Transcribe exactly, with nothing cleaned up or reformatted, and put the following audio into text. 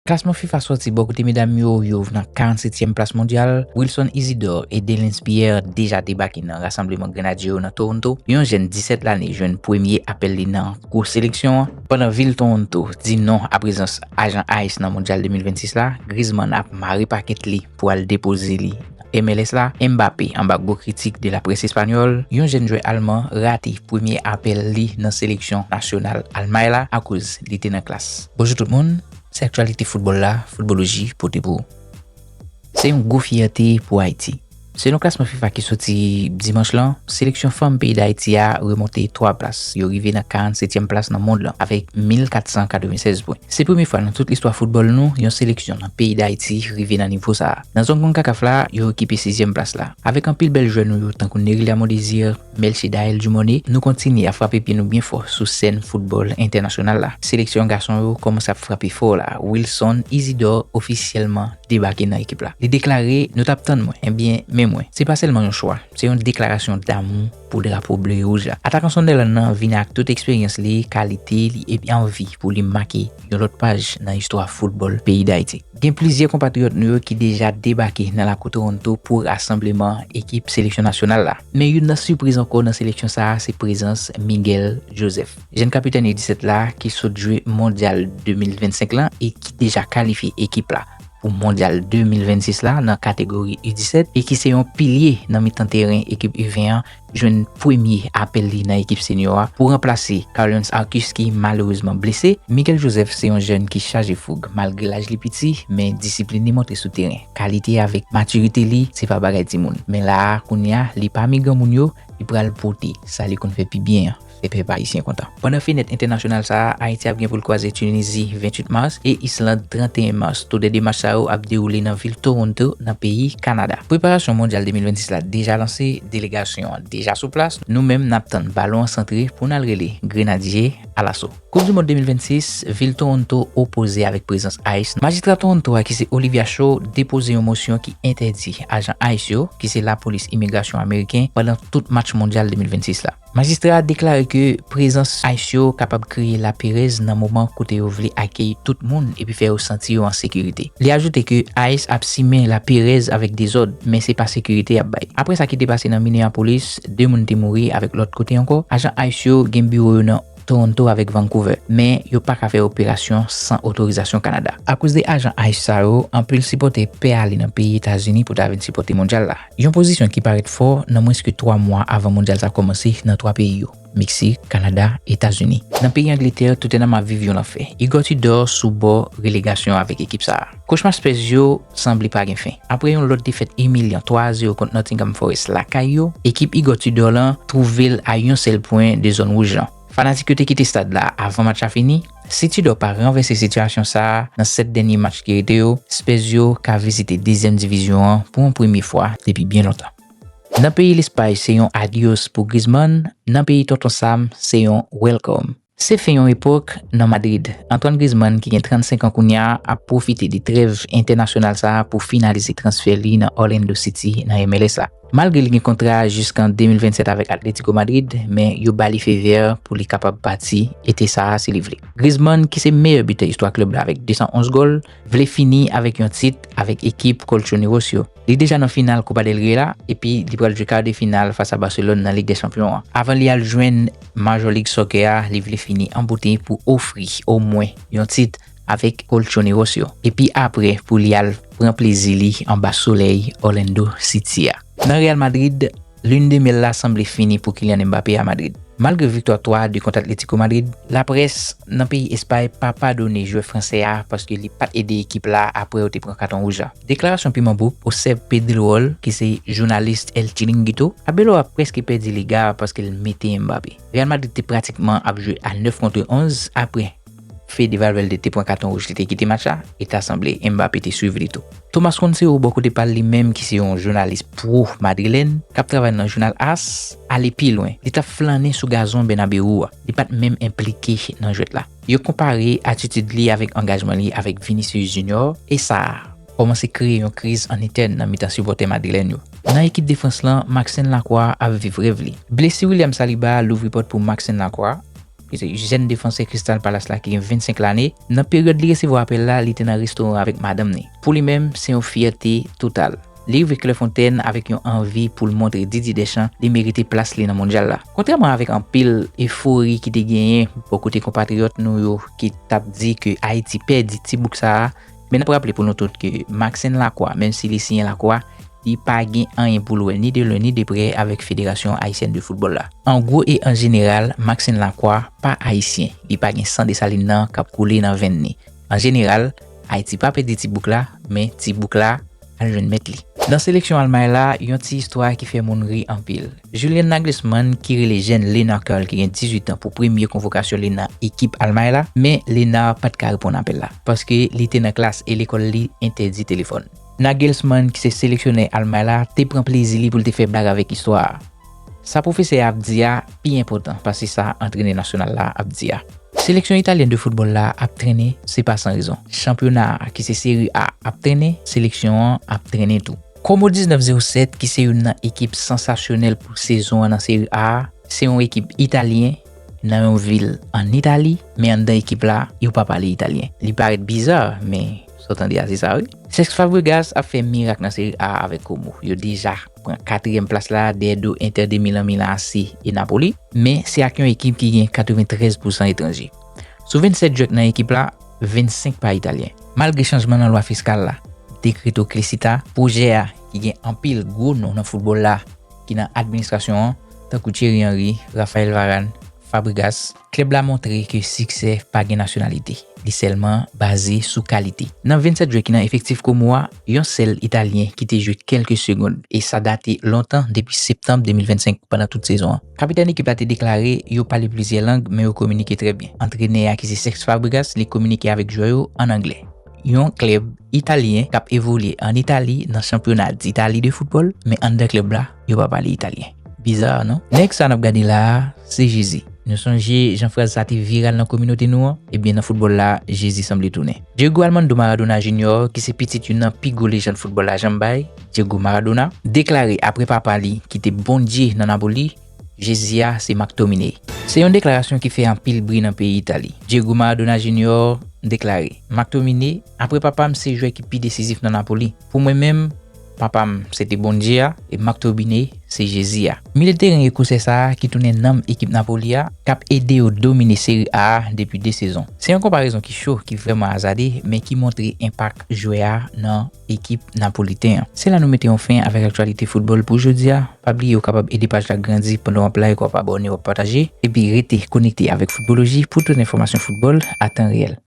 Klasman fifa sòti bò kote medam yo, yo nan karannsetyèm plas mondyal. Wilson Isidore e Delens Pierre deja debake nan rasanbleman Grenadye yo nan Toronto. Yon jèn disèt lane jwenn premye apèl li nan gwo seleksyon an. Pandan vil Toronto di non a prezans ajan ice nan mondyal de mil vennsis la, Griezmann ap mare pakèt li pou al depoze li M L S la, Mbappé anba gwo kritik de laprès espanyòl, yon jèn jwè alman rate premye apèl li nan seleksyon nasyonal Almay la akoz li te nan klas. Bonjou tout moun, se aktyalite foutbòl la, Foutbòloji pote pou ou. Se yon gwo fyète pou Ayiti. Selon klasman fifa ki soti dimanch lan, seleksyon fanm peyi Dayiti a remonte twa plas. Yo rive nan karannsetyèm plas nan mond lan avèk mil katsan katrevennsèz pwen. Se premye fwa nan tout listwa foutbòl nou, yon seleksyon nan peyi Dayiti rive nan nivo sa a. Nan zòn konkakaf la, yo okipe sizyèm plas la. Avèk anpil bèl jwè nou yo, tankou Nerilda Mondésir, Melchidaël Dumornay, nou kontinye ap frape pye nou byen fò sou sèn foutbòl entènasyonal la. Seleksyon gason yo kòmanse ap frape fò la. Wilson Isidore ofisyèlman debake nan ekip la. Li deklare, nou t ap tann mwen, ebyen, men mwen. Se pa sèlman yon chwa, se yon deklarasyon damou pou drapo ble e wouj la. Atakan Sunderland nan vini ak tout eksperyans li, kalite li epi anvi pou li make yon lòt paj nan istwa foutbòl peyi Dayiti. Gen plizyè konpatriyòt nou yo ki deja debake nan lakou Toronto pou rasanbleman ekip seleksyon nasyonal la. Men youn nan sipriz ankò nan seleksyon sa a se prezans Miguel Joseph. Jèn kapitèn U disèt la ki sot jwe mondyal de mil vennsenk lan e ki deja kalifye ekip la pou mondyal de mil vennsis la nan kategori U disèt e ki se yon pilye nan mitan teren ekip U ven an, jwenn premye apèl li nan ekip senyo a pou ranplase Carl-Heinz Arcus ki malerezman blese. Miguel Joseph se yon jèn ki chaje foug malgre laj li piti, men disiplin li montre sou teren, kalite avèk matirite li, se pa bagay timoun. Men la a, kounye a, li pami granmoun yo, li pral pote sa li konn fè pi byen an, fè pèp ayisyen kontan. Pandan fenèt entènasyonal sa a, Ayiti ap gen pou l kwaze Tinizi venntuit mas e Island tranteyen mas. Toulède match sa yo ap dewoule nan vil Toronto, nan peyi Kanada. Preparasyon mondyal de mil vennsis la deja lanse, delegasyon an deja sou plas. Nou menm, n ap tann balon an santre pou n al rele Grenadye alaso. Koup di mond de mil vennsis, vil Toronto opoze avèk prezans ice. Majistra Toronto a, ki se Olivia Shaw, depoze yon mosyon ki entèdi ajan ice yo, ki se lapolis imigrasyon ameriken, pandan tout match mondyal de mil vennsis la. Majistra a deklare ke prezans ice yo kapab kreye laperèz nan moman kote yo vle akeyi tout moun epi fè yo santi yo an sekirite. Li ajoute ke ice ap simen laperèz avèk dezòd, men se pa sekirite y ap bay. Apre sa ki te pase nan Minneapolis, de moun te mouri avèk lòt kote ankò. Ajan ice yo gen biwo yo nan Toronto avèk Vancouver, men yo pa ka fè operasyon san otorizasyon Kanada. Akoz de ajan ice sa yo, anpil sipòtè pè ale nan peyi Etazini pou ta vin sipòte mondyal la. Yon pozisyon ki parèt fò nan mwens ke twa mwa avan mondyal sa kòmanse nan twa peyi yo, Meksik, Kanada, Etazini. Nan peyi Angletè, Tottenham ap viv yon lanfè. Igor Tudor sou bò relegasyon avèk ekip sa a. Kochma Spurs yo sanble pa gen fen. Apre yon lòt defèt imilyan twa a zewo kont Nottingham Forest lakay yo, ekip Igor Tudor lan twouve l a yon sèl pwen de zòn wouj lan. Fanatik yo te kite stad la avan match la fini. Si Tudor pa ranvèse sitiyasyon sa a nan sèt dènye match ki rete yo, Spurs yo ka vizite dezyèm divizyon an pou yon premye fwa depi byen lontan. Nan peyi Lespay, se yon adios pou Griezmann. Nan peyi Tonton Sam, se yon welcome. Se fen yon epòk nan Madrid. Antoine Griezmann, ki gen trannsenk an kounye a, ap pwofite de trèv entènasyonal sa a pou finalize transfè li nan Orlando City nan M L S la. Malgre li gen kontra jiskan de mil vennsèt avèk Atlético Madrid, men yo ba li fe vè pou li kapab pati ete sa a si li vle. Griezmann, ki se meyè bitè istwa klèb la avèk de san onz gòl, vle fini avèk yon tit avèk ekip Colchoneros yo. Li deja nan final Copa del Rey la, epi li pral jwe kar de final fas a Barcelone nan Lig dè Chanpyon an. Avan li al jwenn Major League Soccer a, li vle fini an bote pou ofri omwen yon tit avèk Colchoneros yo. Epi apre, pou li al pran plezi li anba solèy Orlando City a. Nan Real Madrid, lune de miel la sanble fini pou Kylian Mbappé a Madrid. Malgre viktwa twa a de kont Atlético Madrid, laprès nan peyi Espay pa padone jwè fransè a paske li pa t ede ekip la apre yo te pran katon wouj la. Deklarasyon piman bouk Josep Pedrerol, ki se jounalis El Chiringuito, Arbeloa prèske pèdi liga a paske l mete Mbappé. Real Madrid te pratikman ap jwe a nèf kont onz apre Fede Valverde te pran katon wouj, li te kite match la, e ta sanble Mbappé te swiv li tou. Thomas Ronseau, bò kote pa l li menm, ki se yon jounalis pwo madrilèn k ap travay nan jounal AS, ale pi lwen. Li t ap flannen sou gazon Bernabeu a. Li pa t menm enplike nan jwèt la. Yo konpare atitid li avèk angajman li avèk Vinicius Junior, e sa kòmanse kreye yon kriz an entèn nan mitan sipòtè madrilèn yo. Nan ekip defans lan, Maxence Lacroix ap viv rèv li. Blesi William Saliba louvri pòt pou Maxence Lacroix. ki se jèn defansè Crystal Palace la ki gen vennsenk lane. Nan peryòd li resevwa apèl la, li te nan restoran avèk madanm ni. Pou li menm, se yon fyète total. Li rive Clairefontaine avèk yon anvi pou l montre Didier Deschamps li merite plas li nan mondyal la. Kontrèman avèk anpil efori ki te genyen bò kote konpatriyòt nou yo ki t ap di ke Ayiti pèdi ti boug sa a, men n ap raple pou nou tout ke Maxence Lacroix, menm si li siyen Lacroix, li pa gen anyen pou l wè ni de lwen ni de prè avèk Federasyon Ayisyèn de Foutbòl la. An gwo e an jeneral, Maxence Lacroix pa ayisyen, li pa gen san Desalin nan k ap koule nan venn ni. An jeneral, Ayiti pa pèdi ti boug la, men ti boug la al jwenn mèt li. Nan seleksyon Almay la, yon ti istwa ki fè moun ri anpil. Julian Nagelsmann ki rele jèn Lénar Caël ki gen dizuit an pou premye konvokasyon li nan ekip Almay la, men Lénar pa t ka reponn apèl la, paske li te nan klas e lekòl li entèdi telefòn. Nagelsmann ki se seleksyonè Almay la te pran plezi li pou l te fè blag avèk istwa a. Sa pwofesè a ap di a pi enpòtan pase sa antrenè nasyonal la ap di a. Seleksyon italyèn de foutbòl la ap trennen, se pa san rezon. Chanpyona a, ki se Seri A, ap trennen, seleksyon an ap trennen tou. Como diznèf zewo sèt, ki se youn nan ekip sansasyonèl pou sezon an nan Seri A, se yon ekip italyen nan yon vil ann Itali, men anndan ekip la, yo pa pale italyen. Li parèt biza, men sa w tande a, se sa wi. Cesc Fabregas ap fè mirak nan Seri A avèk Como. Yo deja pran katriyèm plas la dèyè do Inter de Milan, Milan A C e Napoli, men se ak yon ekip ki gen katreventrèz pousan etranje. Sou vennsèt jwè k nan ekip la, vennsenk pa italyen. Malgre chanjman nan lwa fiskal la, Decreto Crescita, pwojè a ki gen anpil gwo non nan foutbòl la ki nan administrasyon an, tankou Thierry Henry, Raphaël Varane, Fabregas, klèb la montre ke siksè pa gen nasyonalite. Li sèlman baze sou kalite. Nan vennsèt jwè ki nan efektif Como a, yon sèl italyen ki te jwe kèlke segonn, e sa date lontan depi septanm de mil vennsenk pandan tout sezon an. Kapitèn ekip la te deklare yo pale plizyè lang, men yo kominike trè byen. Antrenè a ki se Cesc Fabregas, li kominike avèk jwè yo ann anglè. Yon klèb italyen k ap evolye ann Itali nan chanpyona d'Italie de foutbòl, men anndan klèb la, yo pa pale italyen. Biza, non? Nèg sa n ap gade la a, se Jezi. Nou sonje jan fraz sa te viral nan kominote nou an? Ebyen, nan foutbòl la, Jezi sanble tounen. Diego Armando Maradona Junior, ki se pitit youn nan pi gwo lejann foutbòl la janm bay, Diego Maradona, deklare apre papa li kite Bondye nan Napoli, Jezi a se McTominay. Se yon deklarasyon ki fè anpil bri nan peyi Itali. Diego Maradona Junior deklare, McTominay, apre papa m, se jwè ki pi desizif nan Napoli. Pou mwen menm, papa m se te Bondye a, e McTominay se Jezi a. Milye teren ekosè sa a ki tounen nanm ekip Napoli a, k ap ede yo domine Seri A a depi de sezon. Se yon konparezon ki cho, ki vrèman azade, men ki montre enpak jwè a nan ekip napoliten an. Se la nou mete yon fen avèk aktyalite foutbòl pou jodi a. Pa bliye ou kapab ede paj la grandi pandan w ap like, w ap abòne, w ap pataje, epi rete konekte avèk Foutbòloji pou tout enfòmasyon foutbòl a tan reyèl.